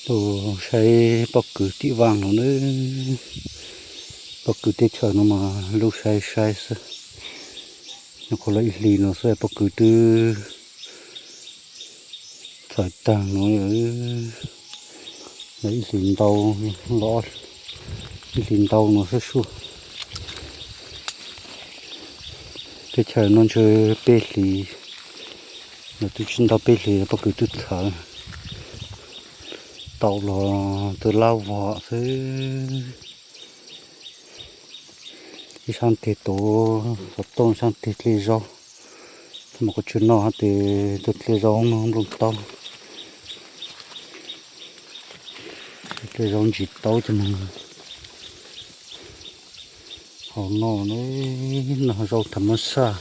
ໂຕໃຊ້ປອກກືຕິຫວ່າງເນາະເດີ ປອກກືເຕະເຖິງເນາະ ມາລູກໃຊ້ໃຊ້ຊະ ນະຄອນລາວອີ່ຫຼີເນາະ ໃຊ້ປອກກືຕື້ສາຍຕາງເນາະເອີ ລາວອີ່ຫຼີເດົາລອດ ອີ່ຫຼີເດົາເນາະ ສູ້ໆ ເຕະເຖິງນອນເຊີເປລີ ລາວຕູ້ຊິນເຕົາເປລີ ປອກກືຕື້ເຖິງ ເຕົາລອ ເຕີລາວວໍເຊີ ອີສານເຕໂຕ ສະໂຕນອີສານເຕເລເຈົ້າ ມາກໍເຊີນນອກເຕ ເຕເລເຈົ້າ ເມືອງບວງເຕົາ ເຕເລເຈົ້າຈີເຕົາຈະມາ ເອົາໜໍ່ເລີຍ ໜໍ່ເຈົ້າທຳມະຊາດ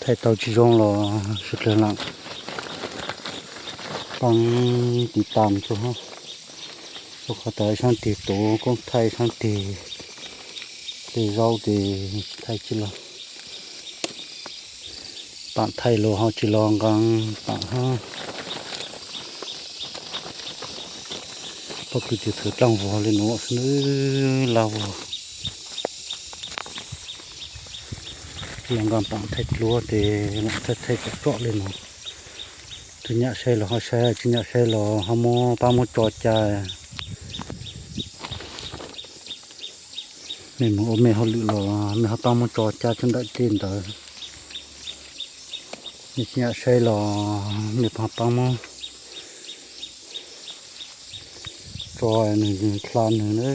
ໄທເຕົາຈີຢອງລໍ ສຸດເລີຍລະ ຕ້ອງຕິດຕາມໂຊເຮົາ ພວກເຂົາຕາຍຊ່າງຕີໂຕ ກອງໄທຊ່າງຕີ ເຕເຈົ້າເຕ ໄທຈີລາ ປາກໄທໂລເຮົາຈີລອງກາງ ປາກເຮົາ ປາກຄືຈະຖືຕັ້ງວໍເລີຍເນາະ ເນີລາວ ລອງກາງປາກໄທກລັວເຕ ໄທ ໄທເຈາະເລີຍເນາະ. ຈະຍະໃຊ້ລາວເຮົາໃຊ້ ຈະຍະໃຊ້ລາວເຮົາມໍປາໂມຈໍຈາ ແມ່ນບໍ່ ແມ່ເຮົາລືລາວ ແມ່ເຮົາປາໂມຈໍຈາຈົນໄດ້ເຕັນເດີ ນີ້ຈະຍະໃຊ້ລາວ ແມ່ເຮົາປາໂມຈໍໜຶ່ງ ຄລານໜຶ່ງເດີ.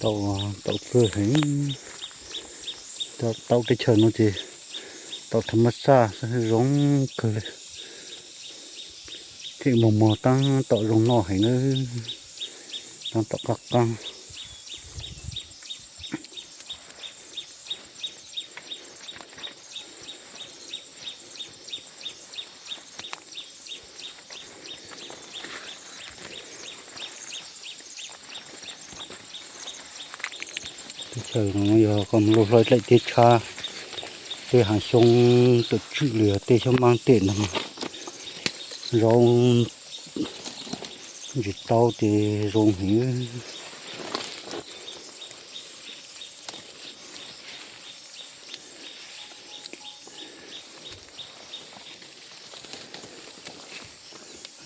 ເຕົາ ເຕົາເພື່ອໃຫ້ ເຕົາ ເຕົາໄດ້ເຊີນເນາະ ເຕົາທຳມະຊາດ ລົງເກີນເລີຍ ທີ່ໝໍ ໝໍຕັ້ງເຕົາລົງນອກໃຫ້ເນີ ຕັ້ງເຕົາກັກກັງ. ເຊີນເນາະ ຍາກຳລັງລົດໄລ່ເຕະຊາ ເຕະຫາຊົງ ຕົວຈື່ເຫຼືອ ເຕະຊະມັງເຕະນຳ ເຮົາ ຈິເຕົາເຕະລົງຫີ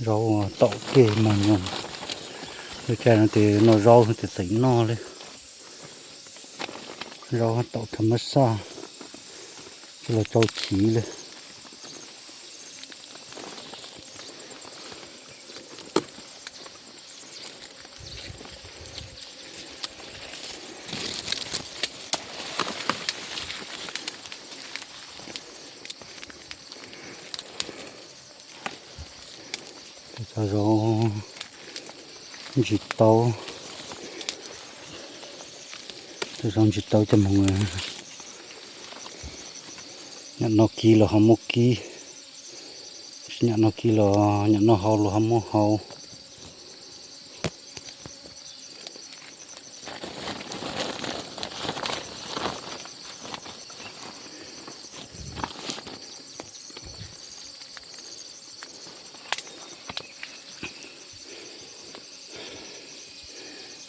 ເຮົາເຕົາເກມັນຍັງ ແຕ່ນະເຕເນາະ ເຮົາເຮັດແຕ່ໃສ່ໜໍ່ເລີຍ ເຮົາເຕົາທຳມະຊາດ ເຮົາເຕົາຂີ້ເລີຍ. ຈະລອງຈິດເຕົາ ຈະລອງຈິດເຕົາຈະໝູ ຍາດນອກກີລະຫາໝົກກີ ຍາດນອກກີລະ ຍາດນອກເຮົາລະຫາໝົກເຮົາ.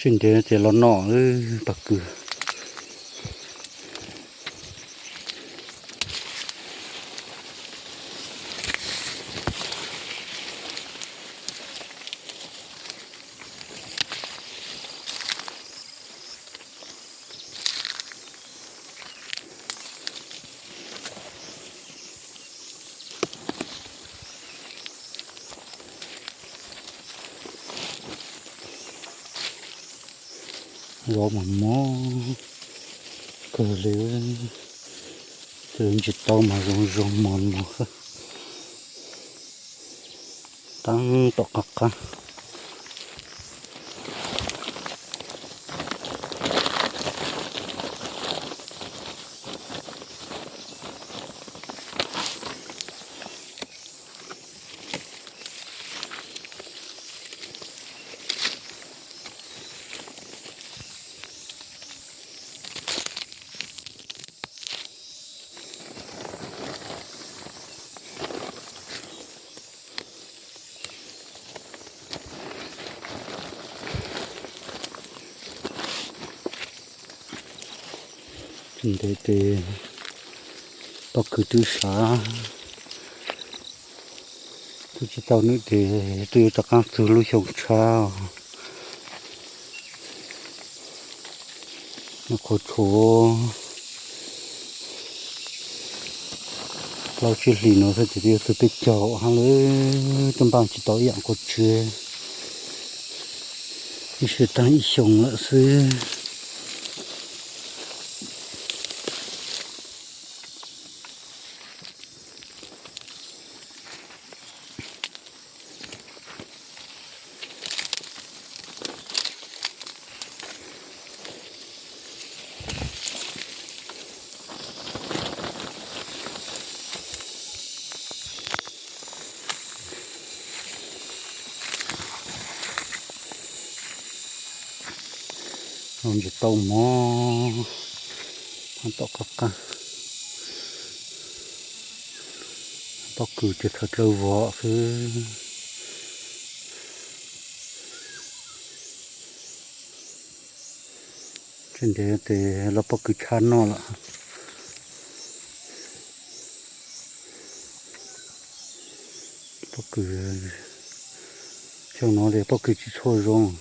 ຊິນເດເຈລະນໍ ເອີ ປາກກື. ລໍມັນມໍ ເກີເລ ເກີນຈິດເຕົາມາລົງໆມອນມໍ ຕັ້ງຕອກກັກກະ. Ntê tê, pó kư̆ tư̆ sa, tư̆ chi tau nư tê, tư̆ ta kang tư̆ lu hiông chao. Nô khô chô, plau chi hli nô sa tê tê, tư̆ pê chô ha lơ, tâm bang chi tau yang khô chê. Ih sê tăng ih hiông lơ sư. Hông ji tâu mô, hông tâu kâ kâ, pó kư̆ tê thâo tlâo vŏ khư. Trên đây thì là pó kư̆ chăn nô lă. Pó kư̆, trong nô thì pó kư̆ chi chô rông,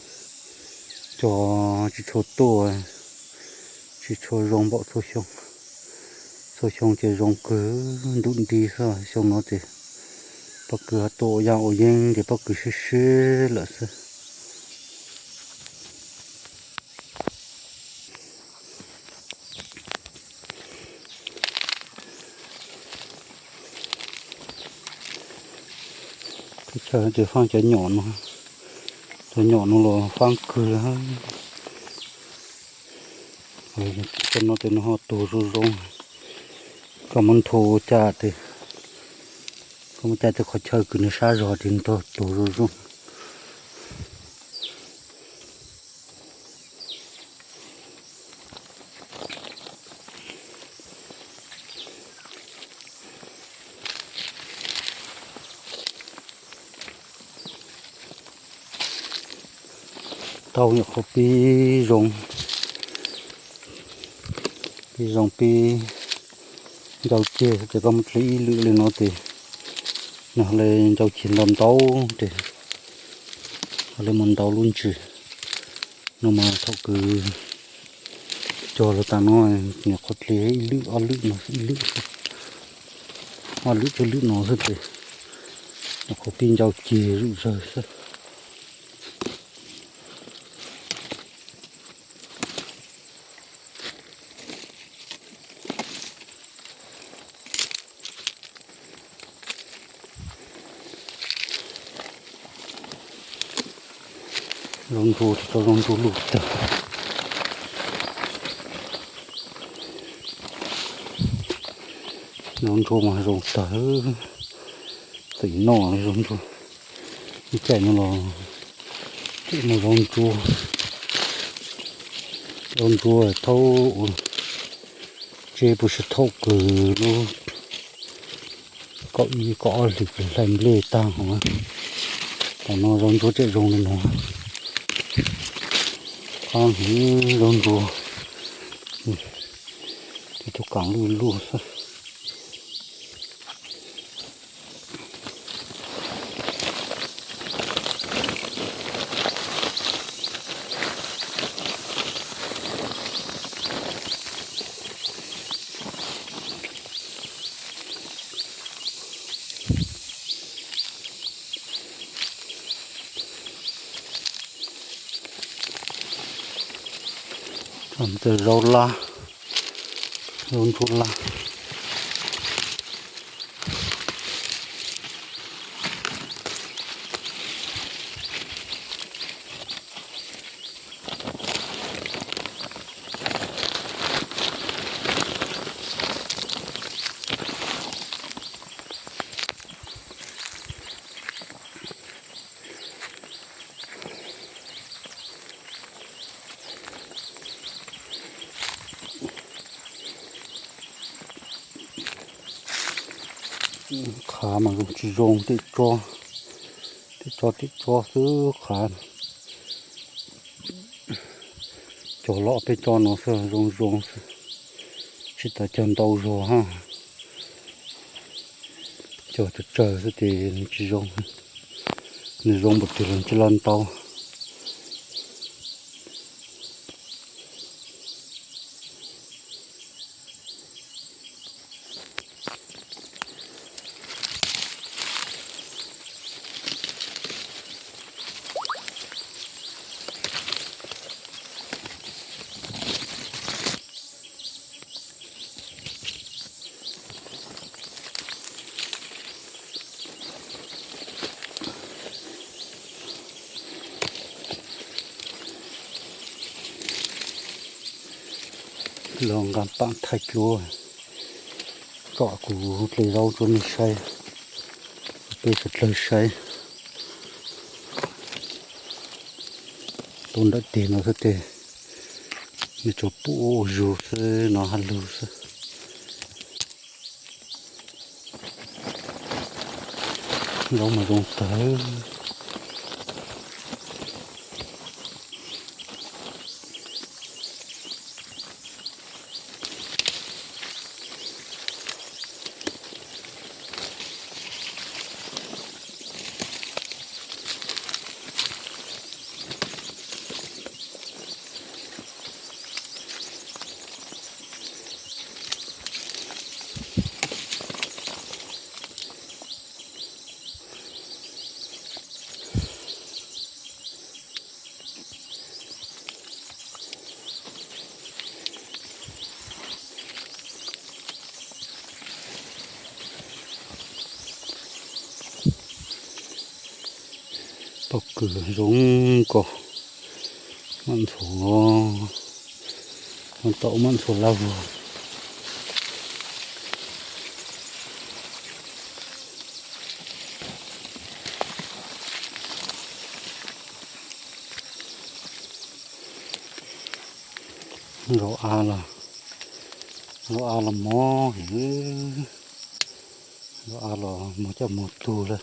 cho chi chô tô, chi chô rông bọ chô hiông. Chô hiông thì rông kư̆, đun đi sa, trong nô thì pó kư̆ tô yang ô yeng thì pó kư̆ sư sư lă sư. Kơ chơ tê phang chơ nhọn nô, chơ nhọn nô lô phang kư̆ ha. Ơ, chơ nô tê nô hô tô rô rông. Kơ măn thô chă tê, kơ măn chă tê khó chơ kư̆ nê sa rô tê nô tô tô rô rông. Tâu nhọ khô pi rông, pi rông pi. Dau chê, tê kâ mă tlei i lư̆ lei nô tê. Nô lei dau chê ndam dau tê. Lei măn dau lun chê. Nô mă thŏk kư̆. Cho lơ ta nô, nhọ khô tlei i lư̆, a lư̆ nô, i lư̆. A lư̆ chê lư̆ nô sơ tê. Nhọ khô pi dau chê lư̆ sơ sơ. Rông rô tê, rông rô lụt tê. Rông rô mă rông tê. Tê nô rông rô. Ih chai nô lô. Tê nô rông rô. Rông rô thâu. Chê pô sư thâu kư̆ lô. Kâo i kâo o lĭk lăm lê tang hông. Tao nô rông rô chê rông nê nô. Khang hê rông rô. Tê tô kang lu lu sa. Ante rau la, rau ntu la. Kha mah rông chi rông, tê cho, tê cho, tê cho sư kha. Cho lŏ pê cho nô sư rông rông sư. Chỉ tao cho tao rồi ha. Cho tao trời sẽ thì chỉ rong. Nếu rong một thì lần chỉ lăn tao. Lòng gam pang thạch lúa. Cọ cú lê rau cho mình xay. Tê sụt lơ xay. Tôn đã tê nó sơ tê. Mình cho pụ ô dù sơ nó hạt lù sơ. Rau mà rau tớ. Tộc cử giống cỏ mặn sổ, mặn tậu mặn sổ lao vừa. Gau a la, gau a la mo, gau a la mo cha mo tu la.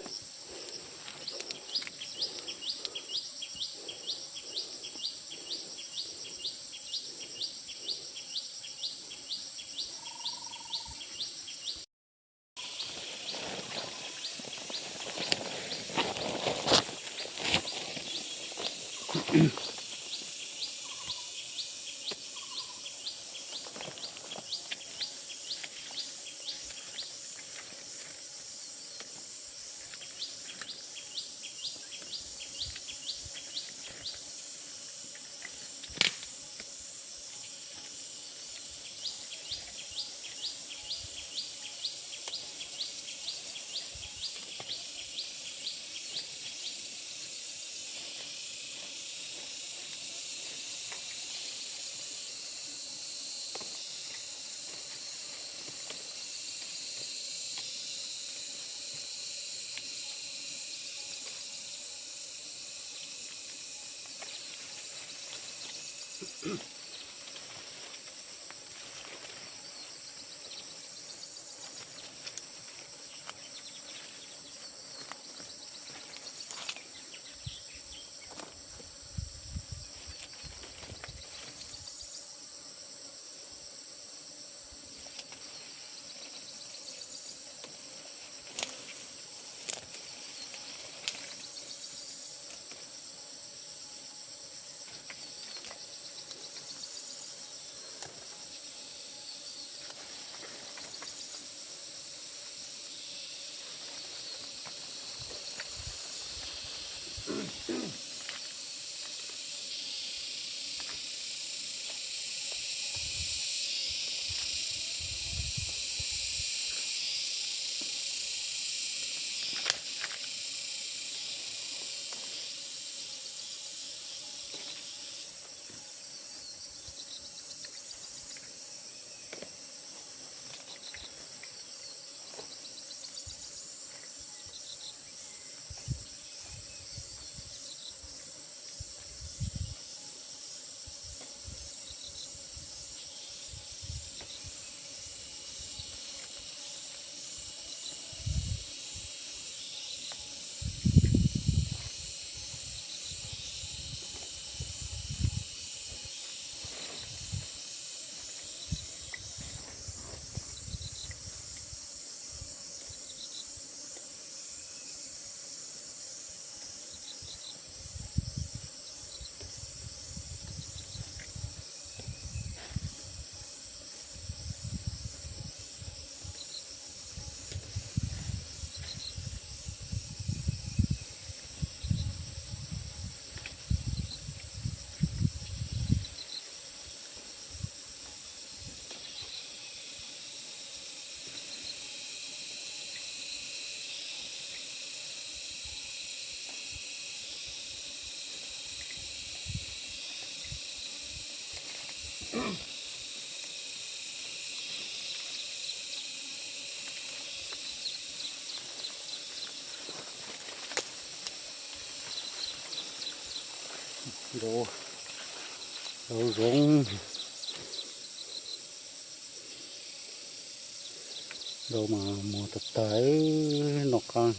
ໂດ ໂດ ໂດ ມາ ໝໍຕະຕາຍ ນອກກາງ.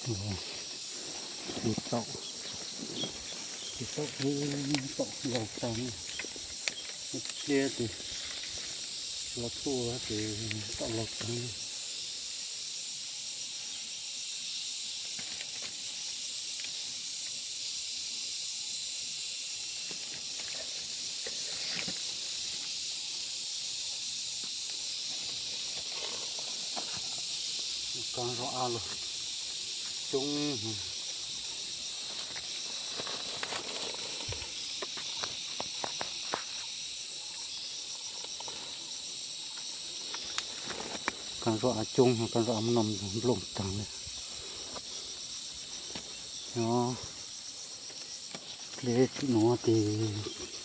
ໂອ້ ຕິດເຕົາະ ຕິດເຕົາະ ເອີ ເຕົາະເຫຼົ່າຕັງ ເຄຍຕິ ເຕົາະທົ່ວຕິ ເຕົາະເຫຼົ່າຕັງ. ການລໍອາລົງ ການລໍອາຈົງ ການລໍອາມັນນຳລົງຕັງເນາະ. ເລຕິໂນຕິ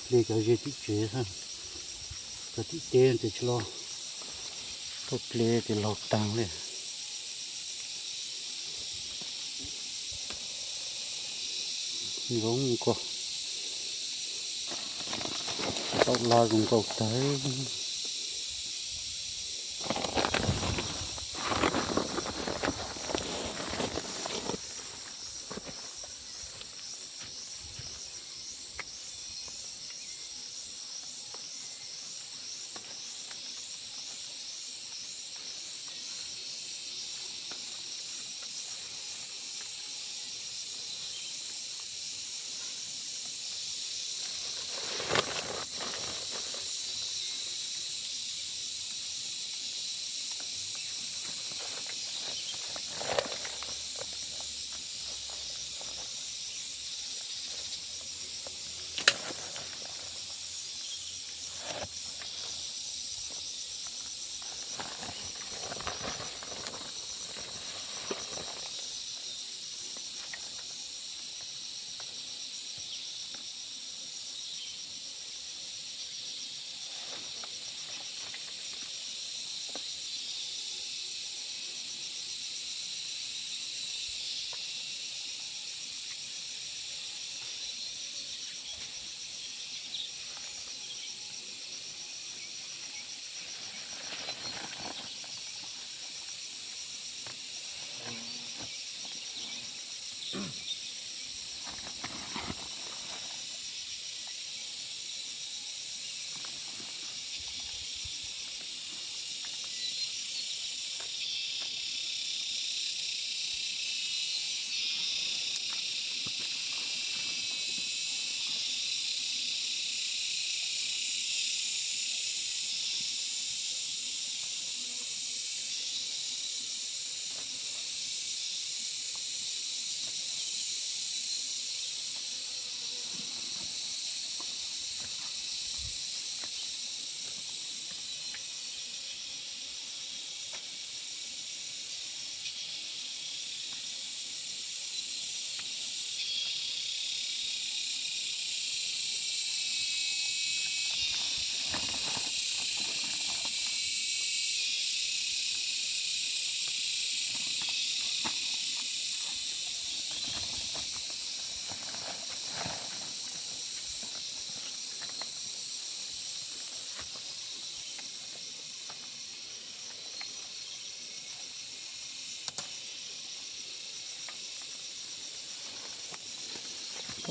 ເລກະເຍຕິເຈ ກະຕິເຕນຕິຊະລໍ ໂຕເລຕິເຫຼົ່າຕັງເລີຍ. ລົງກໍ ເຕົາະລາລົງກໍຕາຍ.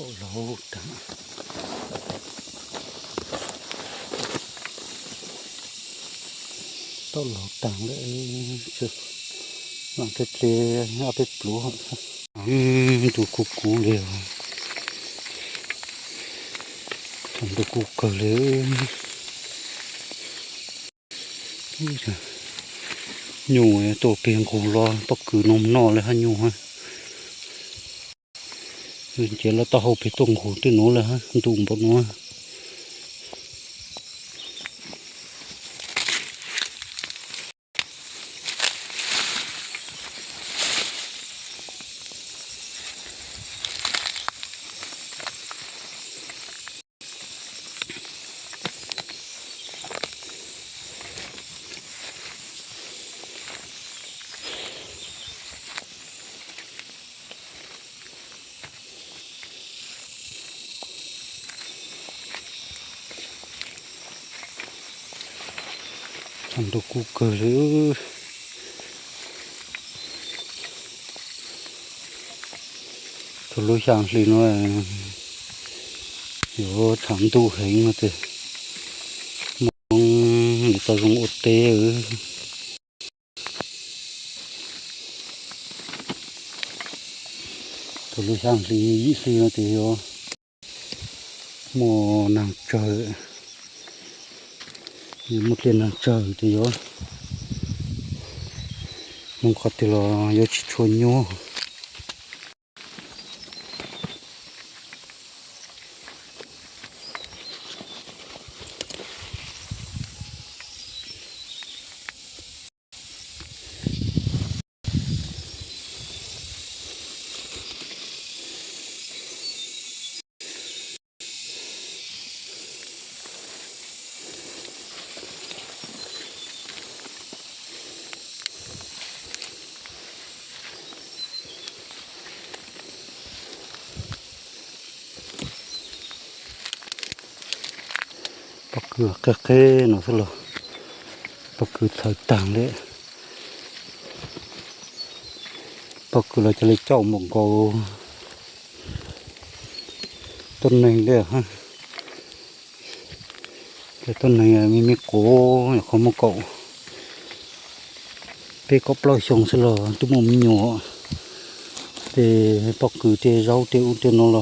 ໂອ້ ເລົາຕັງ ຕ້ອງເລົາຕັງເດີ ເຊີ ຫຼັງເທເທເອົາໄປປູກ ອືມ ດູກູກູເລີຍ ທຳດູກູເກີເລີຍ ຍູ່ໂຕເປັນກູລໍ ປາກກືນອມນອນເລີຍຫາຍູ່ຫາ ເຈັນລະຕາໂຮເປຕົງໂຮເຕໂນລະ ດຸມບັກນົວ ທຳໂຕກູເກີເລີຍ ໂທໂລຊ່າງລີນ້ອຍ ໂຍ ທຳໂຕເຫັງມາເຕ ມອງ ຕາລົງໂອເຕເອີ ໂທໂລຊ່າງລີ ຢີ່ຊີມາເຕໂຍ ມໍນາງເຈີ ມີມຸດເລນນາງເຈີເຕໂຍ ມຸງຄອດຕິລໍ ໂຍຊິຊົນໂຍ ປາກເກືອເຄເນາະ ສະຫຼໍ ປາກກືໄຖຕາງເດ້ ປາກກືລາວຈະເລີຍເຈົ້າໝົງເກົາ ຕົ້ນໜຶ່ງເດ້ ແຕ່ຕົ້ນໜຶ່ງມີເມໂກ ເຂົາມາເກົາ ເປກໍປະຊົງສະຫຼໍ ຕຸມມີໂຍ ເຕປອກກືເຕເຈົ້າເຕອຸເຕນອລ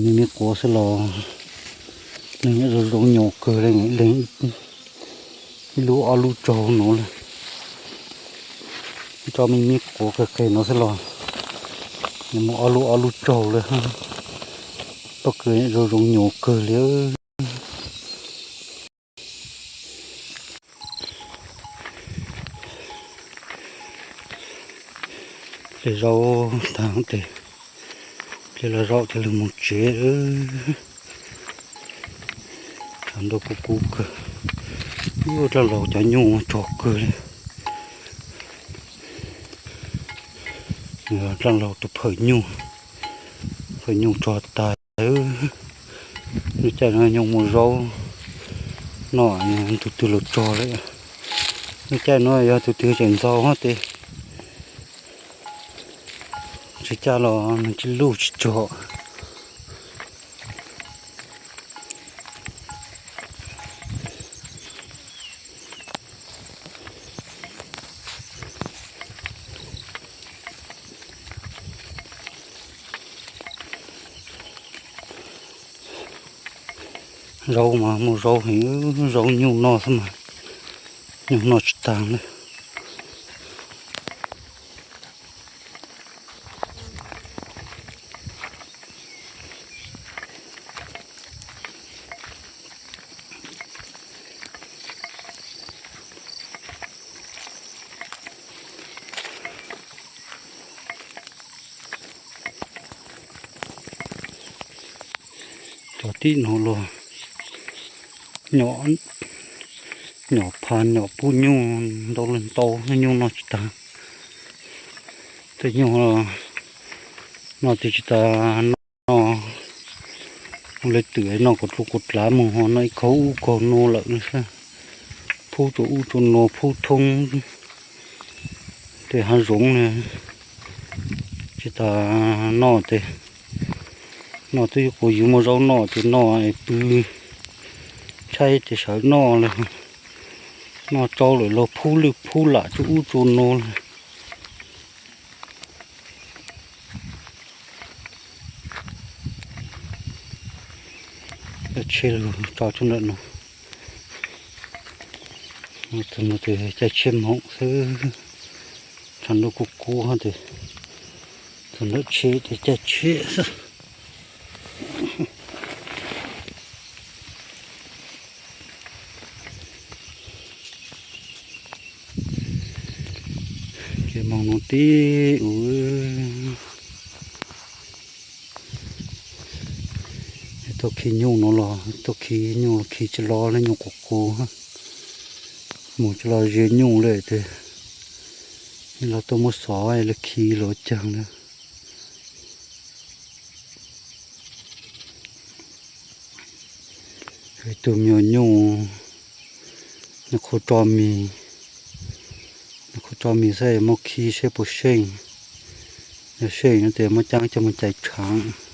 ມີເມໂກສະຫຼໍ ເລັງໂລງໂຍເກີເລັງ ເລັງ ລູອອລູໂຈໂນເລີ ເຈົ້າມີເມໂກເກີເນາະສະຫຼໍ ຍັງບໍ່ອອລູອອລູໂຈເລີ ປອກກືໂລງໂຍເກີເລີ. ເລາະທາງເຕ ເລາະເທລະມຸງເຈເອີ ທາງດອກກຸກກຸກ ໂອ້ ລາວຈະໂຍຈອກເກີເລີຍ ລາວຕະເຜີຍໂຍ ເຜີຍໂຍຈອກຕາຍ. ເອີ ໃນໃຈນະ ຍັງບໍ່ເຊົາເນາະ ຍັງຕື່ໆ ລະຈ່ອເລີຍ ໃນໃຈນະ ຢ່າຕື່ໆ ຈະເຊົາເຮົາຕິ ຊິຈ້າລອ ມັນຊິລູຊິຈ່ອ. ເຊົາມາ ໝູ່ເຊົາໃຫ້ ເຊົາຍູ້ນອກຊະມາ ຍູ້ນອກຊິຕາງເລີຍ. ຕອນນີ້ເນາະ ເນາະ ເນາະ ພານ ເນາະ ປູນ ຍຸງ ດອກເລັນໂຕ ຍຸງ ນອກ ຈິຕາ ແຕ່ ຍຸງ ນອກ ຈິຕາ ເນາະ ເລີຍເຕືອຍ ເນາະ ກົດລູກກົດຫຼານ ໝູ່ເຮົາ ເນາະ ອີກ ເຂົາອູ່ ເຂົາໂນ ລະ ອື ພູໂຕອູ່ ໂຕໂນ ພູທົ່ງ ແຕ່ຫາສົງ ເນາະ. Chi ta no te, no tu ku yu mo zau no te no ai pu chai te sau no le, no chau le lo phu lu phu la chu u chu no le. Chai lu chau chu no no. Mo tu mo te chai chai mo se. Chan lu ku ku ha te. Chan lu che te chai che sa. Ke mong no ti u. Ai to khi ñu no lo, to khi ñu lo khi cha lo le ñu ku ku ha. Mo cha lo je ñu le te. Ni lo to mo so ai le khi lo chang le. Hui tu myo ñu, na khu tro mi, na khu tro mi sai mo khi se pu sheng, na sheng na te mo chang cha mo chai chang.